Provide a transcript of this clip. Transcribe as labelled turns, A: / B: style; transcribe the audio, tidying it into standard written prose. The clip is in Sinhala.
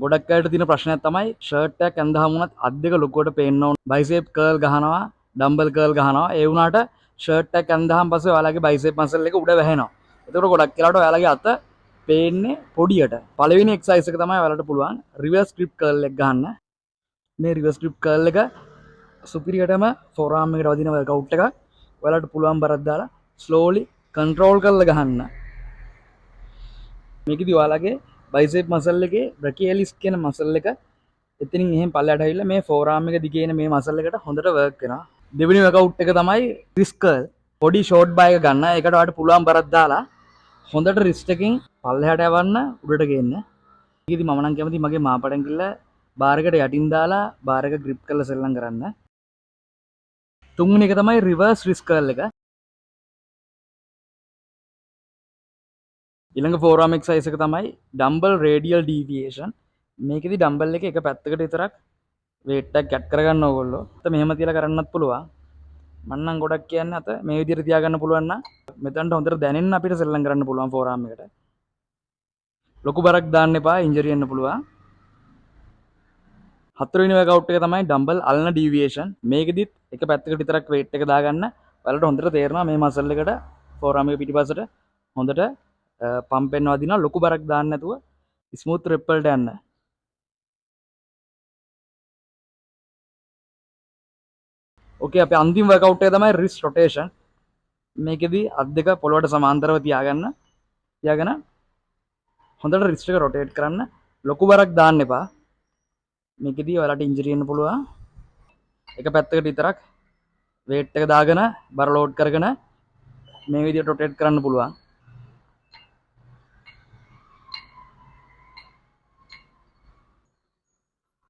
A: ගොඩක් අයට තියෙන ප්‍රශ්නයක් තමයි ෂර්ට් එකක් ඇඳහම වුණත් අත් දෙක ලොකුවට පේන්න ඕන. බයිසෙප් කර්ල් ගහනවා, ඩම්බල් කර්ල් ගහනවා. ඒ වුණාට ෂර්ට් එකක් ඇඳහම පස්සේ ඔයාලගේ බයිසෙප් මසල් එක උඩ වැහෙනවා. එතකොට ගොඩක් වෙලාවට ඔයාලගේ අත පේන්නේ පොඩියට. පළවෙනි එක්සර්සයිස් එක තමයි ඔයාලට පුළුවන් රිවර්ස් ග්‍රිප් කර්ල් එක ගහන්න. මේ රිවර්ස් ග්‍රිප් කර්ල් එක සුපිරියටම ෆෝරාම් එකට වදින වර්කවුට් එකක්. ඔයාලට පුළුවන් බරක් දාලා ස්ලෝලි කන්ට්‍රෝල් කරලා ගහන්න. මේකෙදි ඔයාලගේ බයිසෙප් මසල් එකේ බ්‍රකියලිස් කියන මසල් එක එතනින් එහෙන් පල්ලෙහාට ඇවිල්ලා මේ ෆෝරාම් එක දිගේ එන මේ මසල් එකට හොඳට වර්ක් වෙනවා. දෙවෙනි වර්කවුට් එක තමයි රිස්ට් කර්ල්. පොඩි ෂෝට් බාර් එක ගන්න. ඒකට ඔයාලට පුළුවන් බරක් දාලා හොඳට රිස්ට් එකෙන් පල්ලෙහාට යවන්න, උඩට ගේන්න. මේකෙදි මම නම් කැමති මගේ මාපට ඇඟිල්ල බාර් එකට යටින් දාලා බාර් එක ග්‍රිප් කරලා සෙල්ලම් කරන්න. තුන්වෙනි එක තමයි රිවර්ස් රිස්ට් කර්ල් එක. ඊළඟ ෆෝරාම් එක්සර්සයිස් එක තමයි ඩම්බල් රේඩියල් ඩීවියේෂන්. මේකෙදි ඩම්බල් එක එක පැත්තකට විතරක් වේට් එකක් ඇඩ් කරගන්න ඕගොල්ලෝ. අත මෙහෙම තියලා කරන්නත් පුළුවන්. මං නම් ගොඩක් කියන්නේ අත මේ විදිහට තියාගන්න පුළුවන් නම් මෙතනට හොඳට දැනෙන්න අපිට සෙල්ලම් කරන්න පුළුවන් ෆෝරාම් එකට. ලොකු බරක් දාන්න එපා, ඉන්ජරි වෙන්න පුළුවන්. හතරවෙනි වර්කවුට් එක තමයි ඩම්බල් අල්න ඩීවියේෂන්. මේකෙදිත් එක පැත්තකට විතරක් වේට් එක දාගන්න. ඔයාලට හොඳට තේරෙනවා මේ මසල් එකට ෆෝරාම් එක පිටිපස්සට හොඳට පම්ප් වෙන්න වදිනවා. ලොකු බරක් දාන්න නැතුව ස්මූත් රෙප් වලට යන්න. ඕකේ අපේ අන්තිම වර්කවුට් එක තමයි රිස්ට් රොටේෂන්. මේකෙදි අත් දෙක පොළොවට සමාන්තරව තියාගන්න. තියාගෙන හොඳට රිස්ට් එක රොටේට් කරන්න. ලොකු බරක් දාන්න එපා. මේකෙදි ඔයාලට ඉන්ජරි වෙන්න පුළුවන්. එක පැත්තකට විතරක් වේට් එක දාගෙන බර ලෝඩ් කරගෙන මේ විදිහට රොටේට් කරන්න පුළුවන්.